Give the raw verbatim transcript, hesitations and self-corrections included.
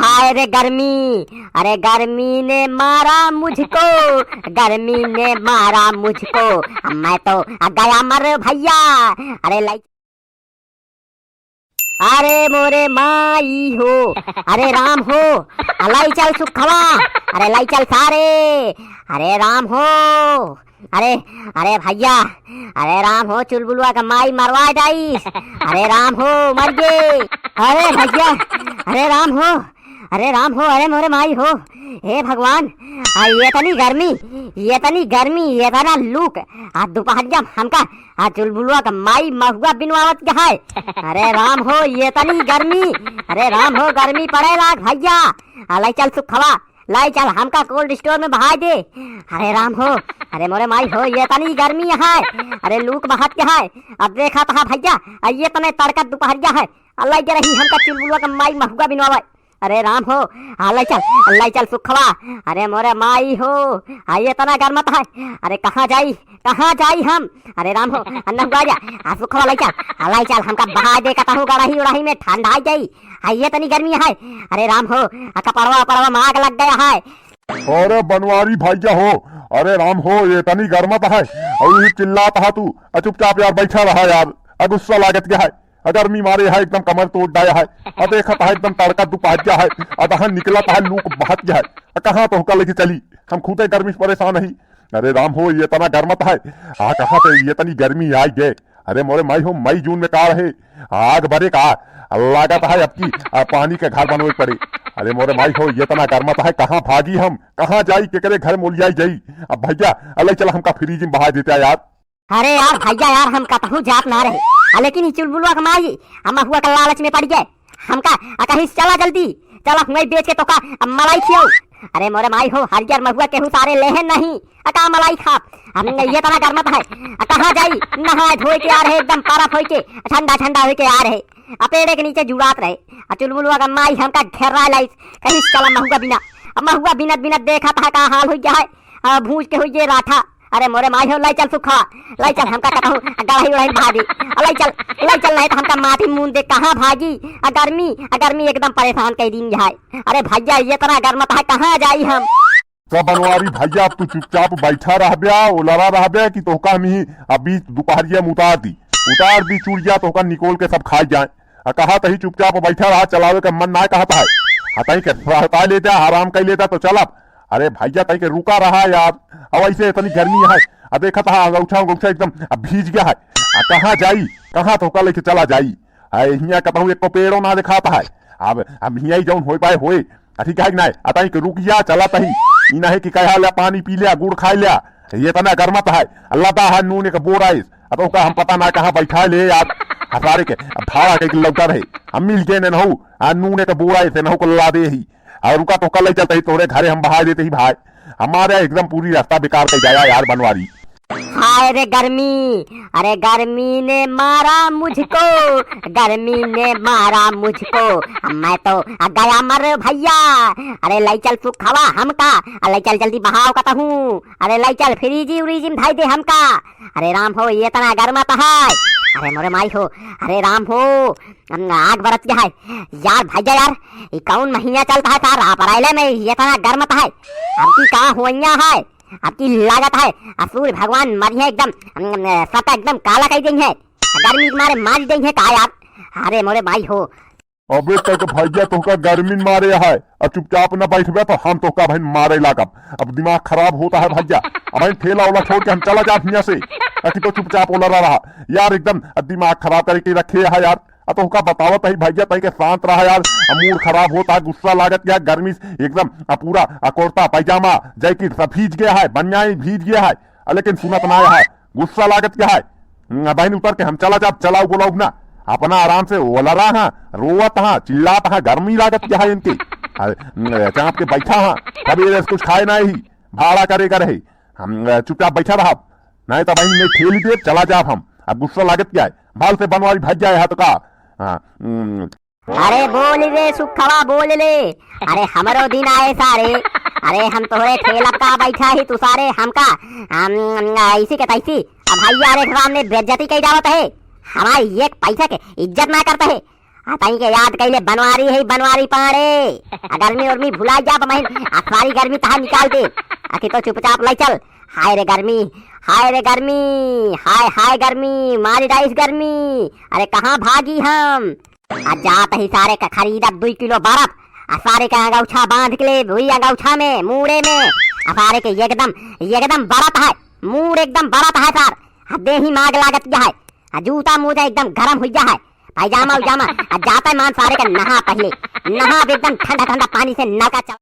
हाय रे गर्मी, अरे गर्मी ने मारा मुझको, गर्मी ने मारा मुझको, मैं तो गया मर भैया। अरे लाई, अरे मोरे माई हो, अरे राम हो, लाई चल सुखवा, अरे लाई चल सारे, अरे राम हो, अरे, अरे भैया, अरे राम हो, चुलबुलवा का माई मरवा डाइस। अरे राम हो, मर गे। अरे भैया, अरे राम हो, अरे राम हो, अरे मोरे माई हो। हे भगवान, आ, ये तनी गर्मी, ये तनी गर्मी, ये तना लूक। आ, दुपहरिया में हमका, आ, चुलबुलवा का माई महुआ बिनवावत के है। अरे राम हो, ये तनी गर्मी। अरे राम हो, गर्मी पड़े लाग भैया। आ, लाई चल सुखवा, लाई चल हमका cold store में बहाय दे। अरे राम हो, अरे मोरे माई हो, ये तनी गर्मी है, अरे लूक बहत के है। अब देखा था भैया, आ ये तने तड़का दुपहरिया है, आ लाई जरा ही हमका चुलबुलवा का माई महुआ बिनवावे। अरे राम हो, आ लाई चल, लाई चल सुखवा। अरे मोरे माई हो, आ ये तना गर्मत है, अरे कहाँ जाई, कहाँ जाई हम? अरे राम हो, अन्ना हुआ जा, आ सुखवा लाई चल, आ लाई चल, हमका बहाय दे कतहु गड़ही उड़ही में ठंडा जाई। आ ये तनी गर्मी है, अरे राम हो, आ कपड़वा उपड़वा में आग लग गया है। अरे बनवारी भैया हो, अरे राम हो, ये तनी गर्मत है, और ये चिल्लात है तू। आ चुपचाप यार बैठा रहा यार, आ गुस्सा लागत क्या है? आ गर्मी मारे है एकदम कमर तोड़ डाया है। आ देखत है एकदम तड़का दुपहरिया है, आ दहन निकलत है, लूक बहत है। आ कहाँ तोहका लेके चली, हम खुदे गर्मी से परेशान ही। अरे राम हो, ये तना गर्मत है, आ कहाँ पे ये तनी गर्मी आई गए। अरे मोरे माई हो, मई जून में का रहे, आग बरे का, लागत है अब की, आ, पानी के घर बनवे के पड़े। अरे मोरे माई हो, ये तना गर्मत है, कहाँ भागी हम, कहाँ जाई, केकरे घर मोलियाई जाई। अब भैया, अल्लाह चला हमका फ्रिज में बहा देता यार। अरे यार भैया यार, हम कतहू जात ना रहे, आ, लेकिन ई चुलबुलवा के माई, हम हुआ का लालच में पड़ गए, हमका, आ, कहिस चला जल्दी, चला हुआई बेच के तोका, आ, मलाई खियाऊ। अरे मोरे माई हो, हरियर महुआ केहू सारे लेहे नहीं, आ का मलाई खाब? हम ये तना गर्मत है, आ कहाँ जाई? नहाए धोए के आ रहे, एकदम परफ होई के, ठंडा ठंडा होई के आ रहे, आ पेड़े के नीचे जुड़ात रहे। आ चुलबुलवा का माई हमका घेरा लाइस, कहिस चला महुआ बिना। अब महुआ बिनत बिनत देखत है का हाल होई गया है, आ भूज के होई ये राठा। अरे मोरे माई हो, लाई चल सुखा, लाई चल हमका कतहू गड़ही उड़ही बहा दे, आ लाई चल, लाई चल, नहीं तो हमका माटी मून दे, कहाँ भागी? आ गर्मी, आ गर्मी एकदम परेशान कर दीन है। अरे भैया, ये तना गर्मत है, कहाँ जाई हम? सब बनवारी भैया, अब तू चुपचाप बैठा रहब्या, ओलरा रहब्या कि तोहका हम ही अभी दुपहरिया में उतार दी, उतार दी चुड़िया, तोहका निकोल के सब खाई जाए। आ कहा तही चुपचाप बैठा रहा, चलावे का मन ना कहता है। हताई के रहता ले जा, आराम कर ले जा तो चलब। अरे भैया, तई के रुका रहा यार, अब ऐसे इतनी गर्मी है, आ देखत हा अंगौछा अंगौछा एकदम अब भीज गया है। आ कहाँ जाई, कहाँ तोहका लेके चला जाई? आ हियाँ कतहूँ एको पेड़ो ना देखात है। अब, अब हियाँ ही जौन होई पाए होए। आ ठीक है कि नाय? आ तई के रुक जा, चला तही। ई ना है कि कहा ल्या पानी पी ल्या, गुड़ खाए ल्या, ये तना गर्मत है। अल्लाह दा है नून एक बोरा इस। अब ओका हम पता ना कहाँ बैठा ले यार। हसारे के अब भाड़ा के लौटा रहे। हम मिल गए ने नहू, आ नून एक बोरा इसे नहू को ला दे ही। और रुका तो कल ही चलते ही तोरे घरे हम बहा देते ही भाई। हमारे एकदम पूरी रास्ता बेकार कर जाया यार बनवारी। हाय रे गर्मी, अरे गर्मी ने मारा मुझको, गर्मी ने मारा मुझको, मैं तो गया मर भैया। अरे लाई चल सुखवा हमका, अरे लाई चल जल्दी बहाव कतहूँ, अरे लाई चल फ्रिजी उरिजी में धाई दे हमका। अरे राम हो, ये तना गर्मत है, अरे मोरे माई हो, अरे राम हो, हम आग बरत गया है। यार भैया यार, ये कौन महीना चलता है सार अप्रैल में, ये तना गर्मत है, अब की का होइया है? अब की लागत है, आ सूर्य भगवान मरिहे एकदम, अम, सटा एकदम काला कर देंगे, गर्मी के मारे मार देंगे का यार? अरे मोरे माई हो। अबे तक भैया तोहका गर्मी मारे है, अब चुपचाप न बैठबे तो हम तोहका भाई मारे लागब। अब दिमाग खराब होता है भैया, अब भाई ठेला वाला छोड़ के हम चला जाब हियाँ से, ताकि तो चुपचाप ओला रहा यार, एकदम दिमाग खराब करके रखे है यार। अब तोहका बतावत ही भैया, तई के शांत रहा यार, अब मूड खराब होता है, गुस्सा लागत गया गर्मी से एकदम, अब पूरा, अब कुर्ता पैजामा जैकेट सब भीज गया है, बनियान भीज गया है, अब लेकिन सुनत ना है, गुस्सा लागत गया है। हम्म, अब बहन उतर के हम चला जाब, चलाऊ बोलाऊ ना, अपना आराम से ओला रहा, रोवत हा, चिल्लात हा, गर्मी लागत गया है इनके। अरे, हम्म, चाप के बैठा हा, कभी कुछ खाए ना ही, भाड़ा करे का रहे, हम, अ, चुपचाप बैठा रहा, नहीं तो बहन नहीं ठेली दे, चला जाब हम। अब गुस्सा लागत क्या है, भाल से बनवारी भाग जाए हा तो का? हाँ, हम्म। अरे बोल रे सुखवा, बोल ले। अरे हमरो दिन आए सारे। अरे हम तोहरे ठेला का बैठा ही तू सारे हमका, हम, हम, ऐसी के तैसी। अब भैया रे सामने बेइज्जती कई जावत है, हमारी एक पैसा के इज्जत ना करता है। आ तई के याद कइले बनवारी है, बनवारी पाड़े। आ गर्मी उर्मी भुलाई जा बहिन, आ सारी गर्मी तहा निकाल दे। आ कि तो चुपचाप लै चल। हाय रे गर्मी, हाय रे गर्मी, हाय हाय गर्मी, मारी डाइस गर्मी। अरे कहाँ भागी हम? आ जात ही सारे का खरीदत दुई किलो बर्फ, आ सारे का अंगौछा बांध के ले, वही अंगौछा में, मूड़े में, आ सारे के एकदम, एकदम बरत है, मूड़ एकदम बरत है सार। आ देही माग लागत जा है, आ जूता मोजा एकदम गरम हुई जा है, पैजामा उजामा, आ जाता है मान सारे का नहा पहिले, नहा एकदम ठंडा ठंडा पानी से नलका चल